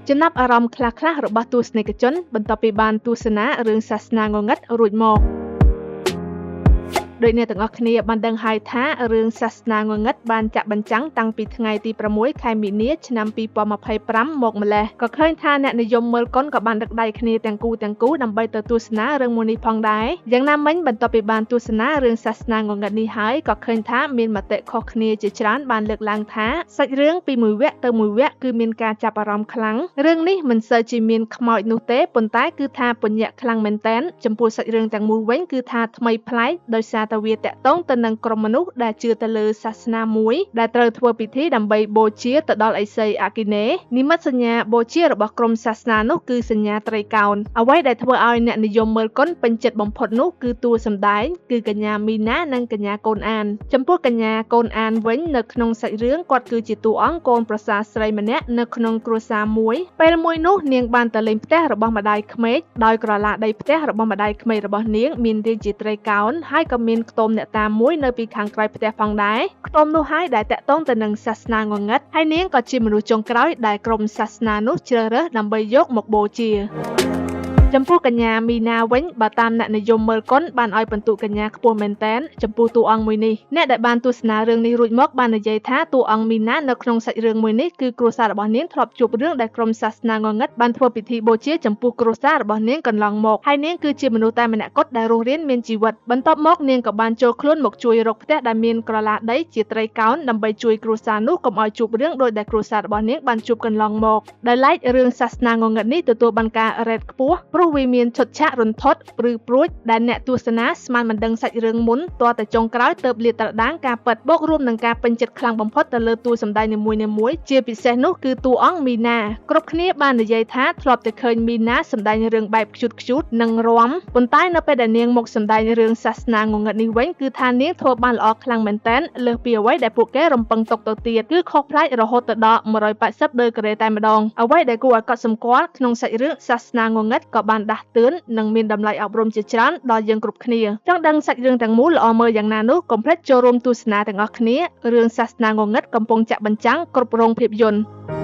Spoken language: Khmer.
ចំណាប់អារម្មណ៍ខ្លះៗរបស់ទស្សនិកជនបន្ទាប់ពីបានទស្សនារឿងសាសនាងងឹតរួចមកដោយអ្នកទាំងអស់គ្នាបានដឹងហើយថារឿងសាសនាងងឹតបានចាក់បញ្ចាំងតាំងពីថ្ងៃទី6ខែមីនាឆ្នាំ2025មកម្លេះក៏ឃើញថាអ្នកនិយមមើលកុនក៏បានដឹកដៃគ្នាទាំងគូដើម្បីទៅទស្សនារឿងមួយនេះផងដែរយ៉ាងណាមិញបន្ទាប់ពីបានទស្សនារឿងសាសនាងងឹតនេះហើយក៏ឃើញថាមានមតិខុសគ្នាជាច្រើនបានលើកឡើងថាសាច់រឿងពីមួយវគ្គទៅមួយវគ្គគឺមានការចាប់អារម្មណ៍ខ្លាំងរឿងនេះមិនសូវជាមានខ្មោចនោះទេប៉ុន្តែគឺថាពញាក់ខ្លាំងមែនទែនចំពោះសាច់រឿងទាំងមូលវិញគឺថាថ្មីប្លែកដោយសារតែវាតាក់ទងទៅនឹងក្រុមមនុស្សដែលជឿទៅលើសាសនាមួយដែលត្រូវធ្វើពិធីដើម្បីបូជាទៅដល់ឥសីអគិនេនិមិត្តសញ្ញាបូជារបស់ក្រុមសាសនានោះគឺសញ្ញាត្រីកោណអ្វីដែលធ្វើឲ្យអ្នកនិយមមើលកុនពេញចិត្តបំផុតនោះគឺតួសម្ដែងគឺកញ្ញាមីណានិងកញ្ញាកូនអានចំពោះកញ្ញាកូនអានវិញនៅក្នុងសាច់រឿងគាត់គឺជាតួអង្គកូនប្រសាស្រីម្នាក់នៅក្នុងគ្រួសារមួយពេលមួយនោះនាងបានទៅលេងផ្ទះរបស់ម្ដាយក្មេកដោយក្រឡាដីផ្ទះរបស់ម្ដាយក្មេករបស់នាងមានរាងជាត្រីកោណហើយក៏មានខ្ទមអ្នកតាមួយនៅពីខាងក្រោយផ្ទះផងដែរខ្ទមនោះហើយដែលតាក់ទងទៅនឹងសាសនាងងឹតហើយនាងក៏ជាមនុស្សចុងក្រោយដែលក្រុមសាសនានោះជ្រើសរើសដើម្បីយកមកបូជាចំពោះកញ្ញាមីណាវិញបើតាមអ្នកនិយមមើលកុនបានឲ្យពិន្ទុកញ្ញាខ្ពស់មែនទែនចំពោះតួអង្គមួយនេះអ្នកដែលបានទស្សនារឿងនេះរួចមកបាននិយាយថាតួអង្គមីណានៅក្នុងសាច់រឿងមួយនេះគឺគ្រួសាររបស់នាងធ្លាប់ជួបរឿងដែលក្រុមសាសនាងងឹតបានធ្វើពិធីបូជាចំពោះគ្រួសាររបស់នាងកន្លងមកហើយនាងគឺជាមនុស្សតែម្នាក់គត់ដែលរស់រានមានជីវិតបន្ទាប់មកនាងក៏បានចូលខ្លួនមកជួយរកផ្ទះដែលមានក្រឡាដីជាត្រីកោណដើម្បីជួយគ្រួសារនោះកុំឲ្យជួបរឿងដោយដែលគ្រួសាររបស់នាងបានជួបកន្លងមកដោយឡែករឿងសាសនាងងឹតនេះទទួលបានការរ៉េតខ្ពស់ព្រោះវាមានឈុតឆាករន្ធត់ព្រឺព្រួចដែលអ្នកទស្សនាស្មានមិនដឹងសាច់រឿងមុនទាល់តែចុងក្រោយទើបលាតត្រដាងការពិតបូករួមនឹងការពេញចិត្តខ្លាំងបំផុតទៅលើតួសម្ដែងនីមួយៗជាពិសេសនោះគឺតួអង្គមីណាគ្រប់គ្នាបាននិយាយថាធ្លាប់តែឃើញមីណាសម្ដែងរឿងបែបខ្ជូតៗនិងរាំប៉ុន្តែនៅពេលដែលនាងមកសម្ដែងរឿងសាសនាងងឹតនេះវិញគឺថានាងធ្វើបានល្អខ្លាំងមែនទែនលើសពីអ្វីដែលពួកគេរំពឹងទុកទៅទៀតគឺខុសប្លែករហូតទៅដល់180ដឺក្រេតែម្ដងអ្វីដែលគួរឲ្យកត់សម្គាល់ក្នុងសាច់រឿងសាសនាងងឹតក៏បានដាស់តឿននិងមានតម្លៃអប់រំជាច្រើនដល់យើងគ្រប់គ្នាចង់ដឹងសាច់រឿងទាំងមូលល្អមើលយ៉ាងណានោះកុំភ្លេចចូលរួមទស្សនាទាំងអស់គ្នារឿងសាសនាងងឹតកំពុងចាក់បញ្ចាំងគ្រប់រោងភាពយន្ត។